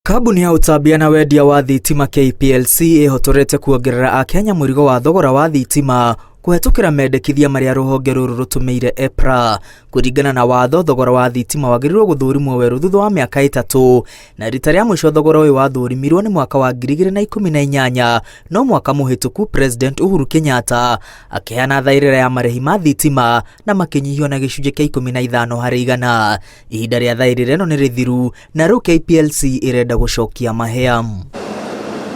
Kambuni ya ũtambia na wendia wa thitima KPLC ĩhotorete kuongerera akenya mũrigo wa thogora wa thitima kũhetũkĩra mendekithia marĩa rũhonge rũrũ rũtũmĩire EPRA. Kũringana na watho, thogora wa thitima wagĩrĩirwo gũthũrimwo werũ thutha wa mĩaka 3, na rita rĩa mũico thogora ũyũ wathũrimirwo nĩ mwaka wa 2018, no mwaka mũhĩtũku President Uhuru Kenyatta akĩheana thaĩrĩra ya marĩhi ma thitima na makĩnyihio na gĩcunjĩ kĩa 15 harĩ igana. Ihinda rĩa thaĩrĩra ĩno nĩ rĩthiru na rĩu KPLC ĩrenda gũcokia mahĩa.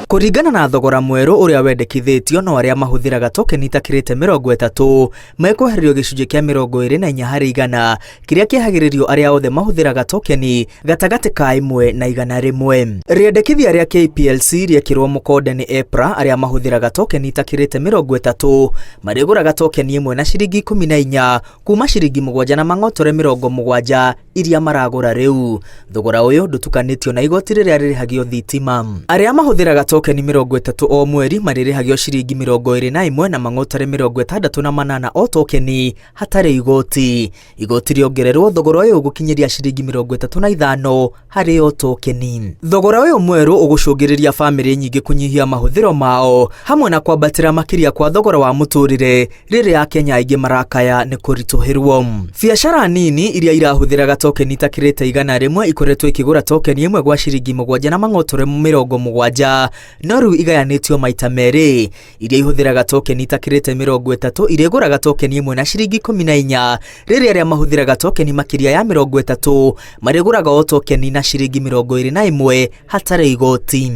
Kũringana na thogora mwerũ ũrĩa wendekithĩtio, no arĩa mahũthĩraga tokeni itakĩrĩte 30 mekwehererio gĩcunjĩ kĩa 24 harĩ igana kĩrĩa kĩehagĩrĩrio arĩa othe mahũthĩraga tokeni gatagatĩ ka 1 na 100. Rĩendekithia rĩa KPLC rĩekĩrwo mũkonde nĩ EPRA, arĩa mahũthĩraga tokeni itakĩrĩte 30 marĩgũraga tokeni 1 na ciringi 14 kuma ciringi 7 na mang'otore 70 iria maragũra rĩu. Thogora ũyũ ndũtukanĩtio na igoti rĩrĩa rĩrĩhagio thitima. Arĩa mahũthĩraga tokeni 30 o mweri marĩrĩhagio ciringi 21 na mang'otore 68 o tokeni hatarĩ igoti. Igoti rĩongererwo, thogora ũyũ ũgũkinyĩria ciringi 35 harĩ o tokeni. Thogora ũyũ mwerũ ũgũcũngĩrĩria bamĩrĩ nyingĩ kũnyihia mahũthĩro mao hamwe na kwambatĩra makĩria kwa thogora wa mũtũrĩre rĩrĩa Akenya aingĩ marakaya nĩ kũritũhĩrwo. Biacara nini iria irahũthĩraga tokeni itakĩrĩte 100 ikoretwo ikĩgũra tokeni 1 gwa ciringi 7 na mang'otore 70, no rĩu igayanĩtio maita merĩ. Iria ihũthĩraga tokeni itakĩrĩte 30 irĩgũraga tokeni 1 na ciringi 14, rĩrĩa arĩa mahũthĩraga tokeni makĩria ya 30 marĩgũraga o tokeni na ciringi 21 hatarĩ igoti.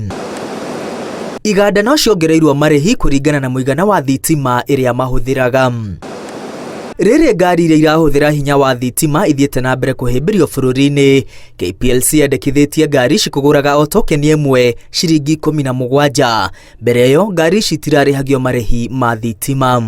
Iganda no ciongereirwo marĩhi kũringana na mũigana wa thitima ĩrĩa mahũthĩraga. Rĩrĩ ngari iria irahũthĩra hinya wa thitima ithiĩte na mbere kũhĩmbĩrio bũrũri-inĩ, KPLC yendekithĩtie ngari ici kũgũraga o tokeni 1 ciringi 17. Mbere ĩyo ngari ici itirarĩhagio marĩhi ma thitima.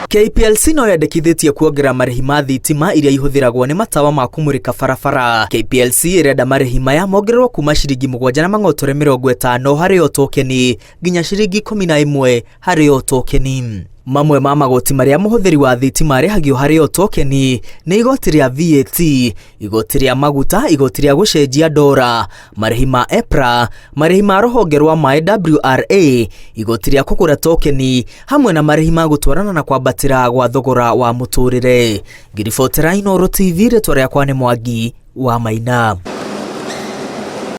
KPLC no yendekithĩtie kuongerera marĩhi ma thitima iria ihũthĩragwo nĩ matawa ma kũmũrĩka barabara. KPLC ĩrenda marĩhi maya mongererwo kuma ciringi 7 na mang'otore 50 harĩ o tokeni nginya ciringi 11 harĩ o tokeni. Mamwe ma magoti marĩa mũhũthĩri wa thitima arĩhagio harĩ o tokeni nĩ igoti rĩa VAT, igoti rĩa maguta, igoti rĩa gũcenjia ndora, marĩhi ma EPRA, marĩhi ma rũhonge rwa maĩ WRA, igoti rĩa kũgũra tokeni, hamwe na marĩhi ma gũtwarana na kwambatĩra gwa thogora wa mũtũrĩre. Ngĩribotera Inooro TV, rĩtwa rĩakwa nĩ Mwangi wa Maina.